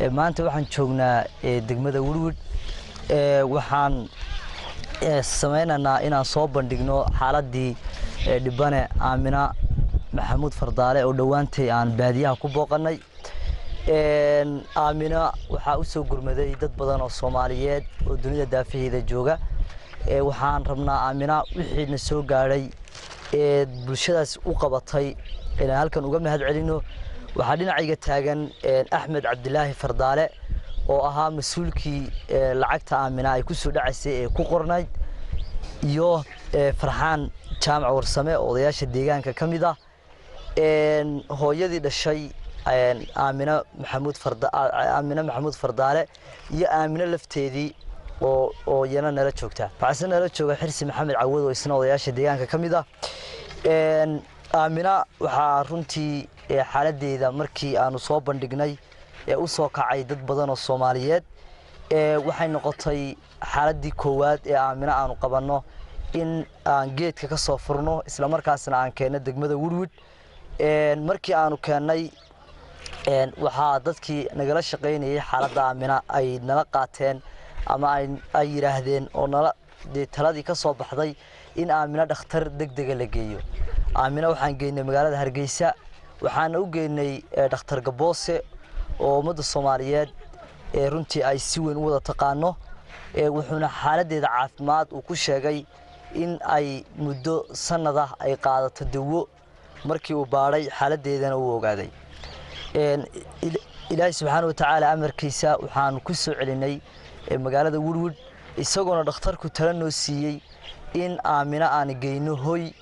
Maanta waxaan joognaa degmada Werwid. Waxaan sameynaynaa inaan soo bandhigno xaaladdii dhibane Aamina Maxamuud Fardaale oo dhowaantay aan baadiyaha ku booqanay. Aamina waxaa u soo gurmaday dad badan oo Soomaaliyeed oo dunida daafaheeda jooga. Waxaan rabnaa Aamina wixiina soo gaadhay ee bulshadaas u qabatay inaan halkan uga mahad celino. Waxaa dhinacayga taagan Axmed Cabdilaahi Fardaale oo ahaa mas-uulkii lacagta Aamina ay ku soo dhacaysay ee ku qornayd, iyo Farxaan Jaamac Warsame oo odayaasha deegaanka ka mid ah. Hooyadii dhashay Aamina Maxamuud Farda, Aamina Maxamuud Fardaale, iyo Aamina lafteedii oo iyana nala joogta. Waxaa isna nala jooga Xirsi Maxamed Cawad oo isna odayaasha deegaanka ka mid ah. Aamina waxaa runtii xaaladdeeda markii aanu soo bandhignay ee u soo kacay dad badan oo Soomaaliyeed, waxay noqotay xaaladdii koowaad ee Aamina aanu qabanno in aan geedka ka soo furno, isla markaasna aan keenno degmada Werwid. Markii aanu keennay, waxaa dadkii nagala shaqaynayay xaaladda Aamina ay nala qaateen ama ay yidhaahdeen oo nala dee taladii ka soo baxday in Aamina dhakhtar deg dega la geeyo. Aamina waxaan geynay magaalada Hargeysa, waxaana u geynay dhakhtar Gaboose oo ummadda Soomaaliyeed ee runtii ay si weyn u wada taqaano. Wuxuuna xaaladdeeda caafimaad uu ku sheegay in ay muddo sanada ay qaadato dawo, markii uu baadhay xaaladdeedana uu ogaaday. Ilaahay subxaana wa tacaala amarkiisa waxaanu ku soo celinay magaalada Werwid, isagoona dhakhtarku tala noo siiyey in Aamina aan geyno hoy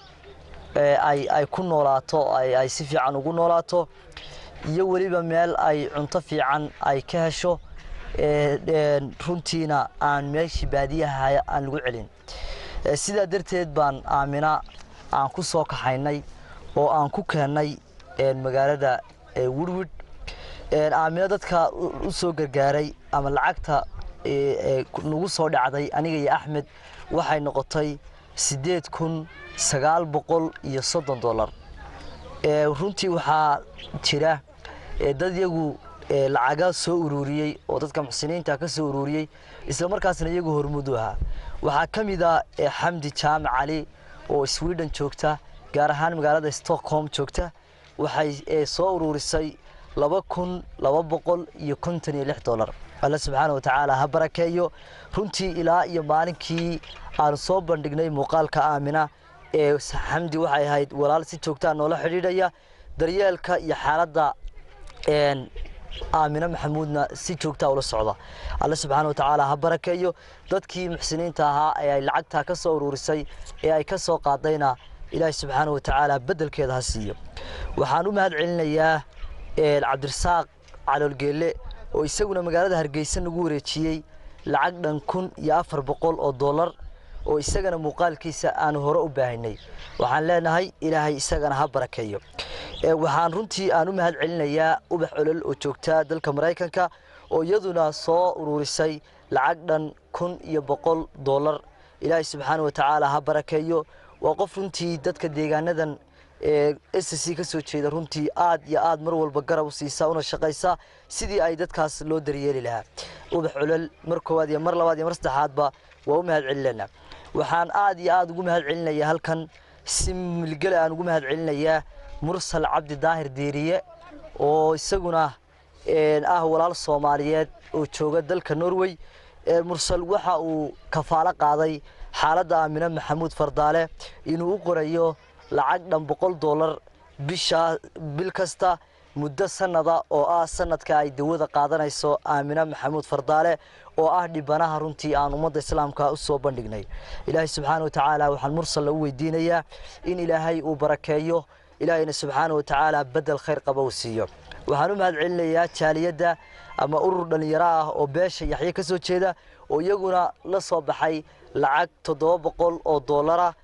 ay ku noolaato, ay si fiican ugu noolaato, iyo weliba meel ay cunto fiican ay ka hesho, runtiina aan meeshii baadiyaha aan lagu celin. Sidaa darteed baan Aamina aan ku soo kaxaynay oo aan ku keennay magaalada Werwid. Aamina dadka u soo gargaaray ama lacagta nagu soo dhacday aniga iyo Axmed waxay noqotay $8,930. Runtii waxaa jira dad iyagu lacaga soo ururiyey oo dadka muxsiniinta ka soo ururiyey, isla markaasna iyagu hormuud u ahaa. Waxaa ka mid ah Xamdi Jaamac Cali oo Sweden joogta, gaar ahaan magaalada Stockholm joogta. Waxay soo ururisay $2,256. Alle subxaana wa tacaala ha barakeeyo. Runtii ilaa iyo maalinkii aanu soo bandhignay muuqaalka Aamina ee Xamdi waxay ahayd walaal si joogtaa noola xidhiidhaya, daryeelka iyo xaaladda Aamina Maxamuudna si joogtaa ula socda. Alle subxaana wa tacaala ha barakeeyo. Dadkii muxsiniinta ahaa ee ay lacagtaa ka soo ururisay ee ay ka soo qaadayna Ilaahay subxaana wa tacaala beddelkeeda ha siiyo. Waxaan u mahad celinayaa Cabdirasaaq Caloolgeelle oo isaguna magaalada Hargeysa nagu wareejiyey lacag dhan $1,400 oo isagana muuqaalkiisa aanu hore u baahinay. Waxaan leenahay Ilaahay isagana ha barakeeyo. Waxaan runtii aan u mahad celinayaa Ubax Olol oo joogta dalka Maraykanka oo iyaduna soo ururisay lacag dhan $1,100. Ilaahay subxaana wa tacaala ha barakeeyo. Waa qof runtii dadka deegaanadan SC ka soo jeeda runtii aad iyo aad mar walba garab u siisa una shaqaysa sidii ay dadkaas loo daryeeli lahaa. Ubax Olol mar koowaad iyo mar labaad iyo mar saddexaadba waa u mahad celinaynaa. Waxaan aad iyo aad ugu mahad celinayaa halkan si milgale aan ugu mahad celinayaa Mursal Cabdi Daahir Diiriye oo isaguna ah walaal Soomaaliyeed oo jooga dalka Norway. Mursal waxa uu kafaalo qaaday xaaladda Aamina Maxamuud Fardaale inuu u qorayo lacag dhan $100 bisha bil kasta muddo sanada oo ah sanadka ay dawada qaadanayso Aamina Maxamuud Fardaale oo ah dhibanaha runtii aan ummadda islaamka u soo bandhignay. Ilaahay subxaana wa tacaala waxaan Mursal u weydiinayaa in Ilaahay uu barakeeyo, Ilaahayna subxaana wa tacaala bedel khayr qaba uu siiyo. Waxaan u mahad celinayaa jaaliyadda ama urur dhallinyaro ah oo beesha Yaxye ka soo jeeda oo iyaguna la soo baxay lacag $700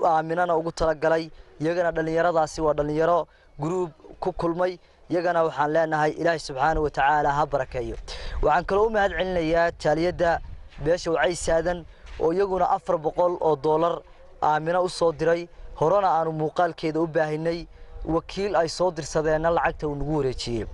Aaminana ugu talagalay. Iyagana dhallinyaradaasi waa dhallinyaro gruub ku kulmay, iyagana waxaan leenahay Ilaahay subxaana wa tacaala ha barakeeyo. Waxaan kaloo u mahad celinayaa jaaliyadda beesha Wacaysaadan oo iyaguna $400 Aamina u soo diray, horena aanu muuqaalkeeda u baahinay. Wakiil ay soo dirsadeenna lacagta uu nagu wareejiyey.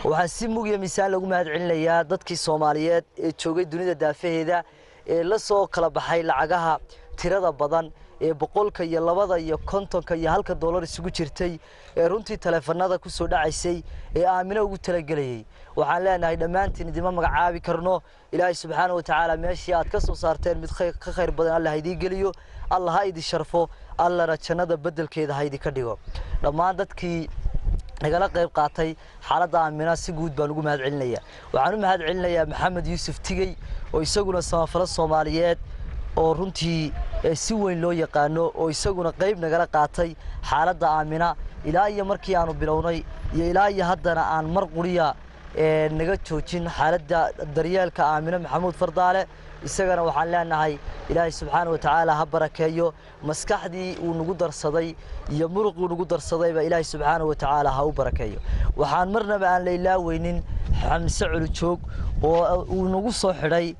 Waxaan si mug iyo miisaan lagu mahad celinayaa dadkii Soomaaliyeed ee joogay dunida daafaheeda ee la soo kala baxay lacagaha tirada badan ee 100-ka iyo 2-da iyo 50-ka iyo halka doolar isugu jirtay, ee runtii taleefanada ku soo dhacaysay ee Aamino ugu talagelayay. Waxaan leenahay dhammaantiin idima magacaabi karno. Ilaahay subxaana wa tacaala meeshii aad ka soo saarteen mid ka khayr badan Alla ha idiin geliyo, Alla ha idin sharfo, Allana jannada beddelkeeda ha idinka dhigo. Dhammaan dadkii nagala qayb qaatay xaaladda Aamina si guud baan ugu mahad celinaya. Waxaan u mahad celinayaa Maxamed Yuusuf Tigey oo isaguna samafalo Soomaaliyeed oo runtii si weyn loo yaqaano, oo isaguna qayb nagala qaatay xaaladda Aamina ilaa iyo markii aanu bilownay iyo ilaa iyo haddana aan mar quriya naga joojin xaaladda daryeelka Aamine Maxamuud Fardaale. Isagana waxaan leenahay Ilaahay subxaana wa tacaala ha barakeeyo. Maskaxdii uu nagu darsaday iyo muruqii nagu darsadayba Ilaahay subxaana wa tacaala ha u barakeeyo. Waxaan marnaba aan la ilaaweynin Xamse Culujoog oo uu nagu soo xidhay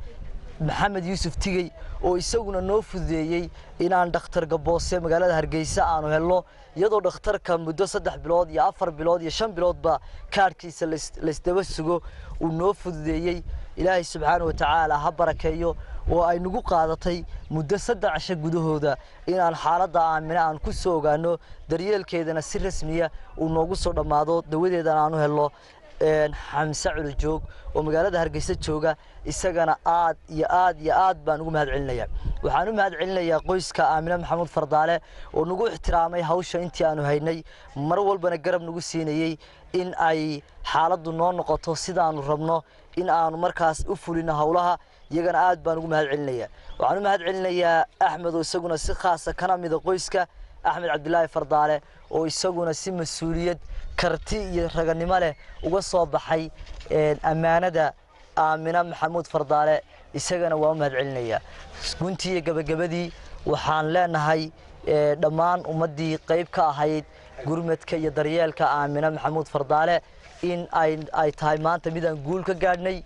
Maxamed Yuusuf Tigey, oo isaguna noo fududeeyey inaan dhakhtar Gaboose magaalada Hargeysa aanu helno, iyadoo dhakhtarka muddo 3 bilood iyo 4 bilood iyo 5 biloodba kaadhkiisa laysdaba sugo uu noo fududeeyey. Ilaahay subxaana wa tacaala ha barakeeyo, oo ay nagu qaadatay muddo 3 casho gudahooda inaan xaaladda Aamine aan ku soo ogaano, daryeelkeedana si rasmiya uu noogu soo dhammaado, dawadeedana aanu helno. Xamse Culujoog oo magaalada Hargeysa jooga, isagana aad iyo aad iyo aad baan ugu mahad celinayaa. Waxaan u mahad celinayaa qoyska Aamine Maxamuud Fardaale oo nagu ixtiraamay hawsha intii aanu haynay, mar walbana garab nagu siinayey in ay xaaladdu noo noqoto sidaanu rabno in aanu markaas u fulino howlaha. Iyagana aad baan ugu mahad celinayaa. Waxaan u mahad celinayaa Axmed oo isaguna si khaasa kana mida qoyska, Axmed Cabdilaahi Fardaale, oo isaguna si mas-uuliyad, karti iyo raganimo leh uga soo baxay ammaanada Aamina Maxamuud Fardaale. Isagana waa u mahad celinayaa. Guntii iyo gabagabadii, waxaan leenahay dhammaan ummaddii qayb ka ahayd gurmadka iyo daryeelka Aamina Maxamuud Fardaale in ay tahay maanta midaan guul ka gaadhnay,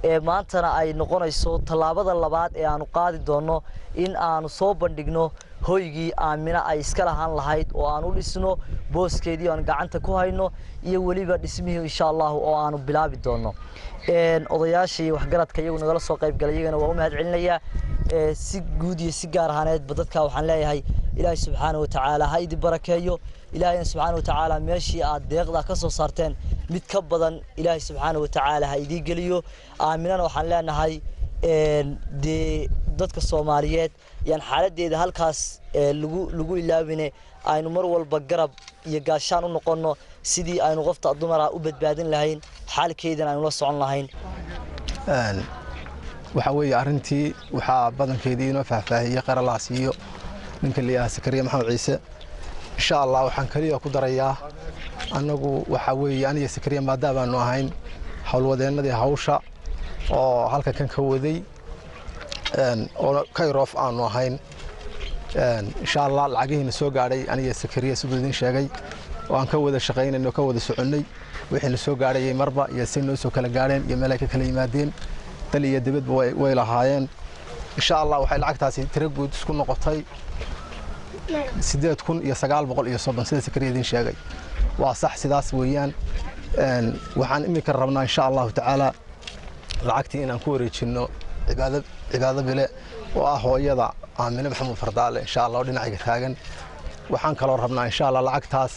ee maantana ay noqonayso tallaabada labaad ee aanu qaadi doonno in aanu soo bandhigno hoygii Aamina ay iska lahaan lahayd oo aan u dhisno booskeedii aan gacanta ku hayno iyo weliba dhismihii insha Allahu oo aanu bilaabi doonno. Odayaasha iyo waxgaradka iyagu nagala soo qayb galay, iyagana waa u mahad celinayaa si guud iyo si gaar ahaaneedba. Dadka waxaan leeyahay Ilaahay subxaana wa tacaala ha idin barakeeyo. Ilaahayna subxaana wa tacaala meeshii aad deeqda ka soo saarteen mid ka badan Ilaahay subxaana wa tacaala ha idiin geliyo. Aaminana waxaan leenahay dee dadka Soomaaliyeed yaan xaaladdeeda halkaas lagu ilaawine, aynu mar walba garab iyo gaashaan u noqonno sidii aynu qofta dumara u badbaadin lahayn, xaalkeedana aynu la socon lahayn. Waxaa weeye arrintii waxaa badankeedii inoo faahfaahiyey qaralaas iyo ninka la yidhaha Sakariya Maxamed Ciise. Insha Allah waxaan keliya ku darayaa, annagu waxaa weeye aniga Sakariya maadaabaanu ahayn howlwadeennadii hawsha oo halka kan ka waday oo kayroof aanu ahayn. Insha Allah lacagihiina soo gaadhay aniga Sakariya siduu idin sheegay oo aan ka wada shaqaynayno, ka wada soconnay wixiina soo gaadhayay marba iyo si noo soo kala gaadheen iyo meel ay ka kala yimaadeen, dal iyo dibadba way lahaayeen. Insha Allah waxay lacagtaasi tiro guud isku noqotay 8930, sida Sakariya idin sheegay. Waa sax, sidaas weeyaan. Waxaan iminka rabnaa insha Allahu tacaala lacagtii inaan ku wareejinno Cibaado Bile oo ah hooyada Aamine Maxamuud Fardaale, insha Allah, oo dhinacayga taagan. Waxaan kaloo rabnaa insha Allah lacagtaas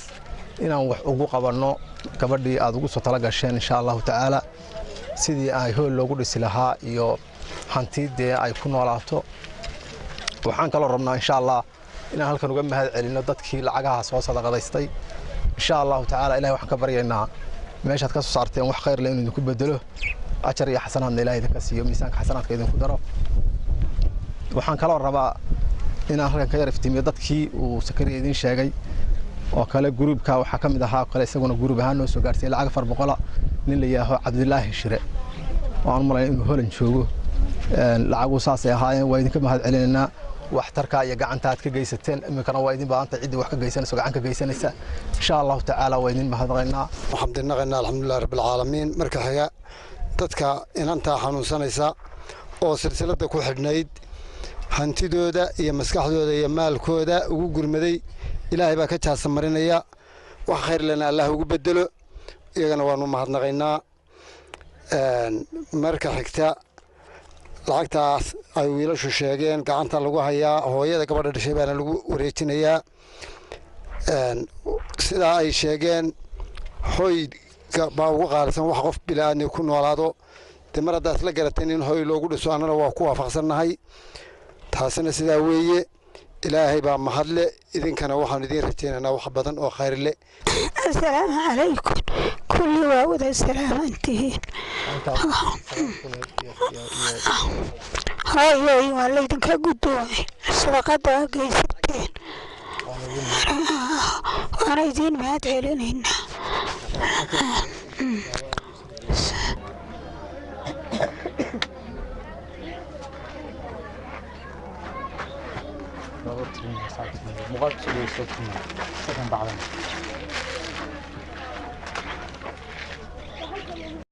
inaan wax ugu qabanno gabadhii aad ugu soo tala gasheen, insha Allahu tacaala, sidii ay hool loogu dhisi lahaa iyo hanti dee ay ku noolaato. Waxaan kaloo rabnaa insha Allah inaan halkan uga mahad celinno dadkii lacagaha soo sadaqadaystay. Insha Allahu tacaala Ilahay waxaan ka baryaynaa meeshaad ka soo saarteen wax khayr leh inuu idinku bedelo, ajar iyo xasanaadna Ilahay idinka siiyo, miisaanka xasanaadka idinku daro. Waxaan kaloo rabaa inaan halkan ka yar iftiimiyo dadkii uu Sakariya idiin sheegay oo kale. Gruubka waxaa ka mid ahaa kale isaguna gruub ahaan noo soo gaarsiiyey lacag 400 nin la yidhaaho Cabdilaahi Shire oo aan u malayn inuu Holan joogo. Lacagu saasay ahaayeen. Waa idinka mahad celinaynaa waxtarka iyo gacanta aad ka geysateen. Iminkana waa idin baahantay ciddii wax ka geysanaysa, gacan ka geysanaysa. Insha Allahu tacaala waa idin mahadnaqaynaa. Waxaan dinaqaynaa alxamdulillahi rabbil caalamiin. Marka xiga, dadka inantaa xanuunsanaysa oo silsiladda ku xidhnayd hantidooda iyo maskaxdooda iyo maalkooda ugu gurmaday, Ilaahay baa ka jaasa marinaya. Wax khayr lena Allah ugu bedelo, iyagana waanu mahadnaqaynaa. Marka xigta, lacagtaas ay wiilashu sheegeen gacanta lagu hayaa, hooyada gabadha dhashay baana lagu wareejinayaa. Sidaa ay sheegeen, hoyga baa ugu qaalisan wax qof bilaaadni ku noolaado. Dee mar haddaad isla garateen in hoy loogu dhiso, annana waa ku waafaqsannahay, taasina sidaa weeye. Ilaahay baa mahadle, idinkana waxaanu idiin rajaynaynaa wax badan oo khayr leh. Asalaamu calaykum, kulli waa wada salaamantihiin. Hooyoy, waa laydinka guddoomay sadaqada geysateen, waana idiin mahad celinaynaa.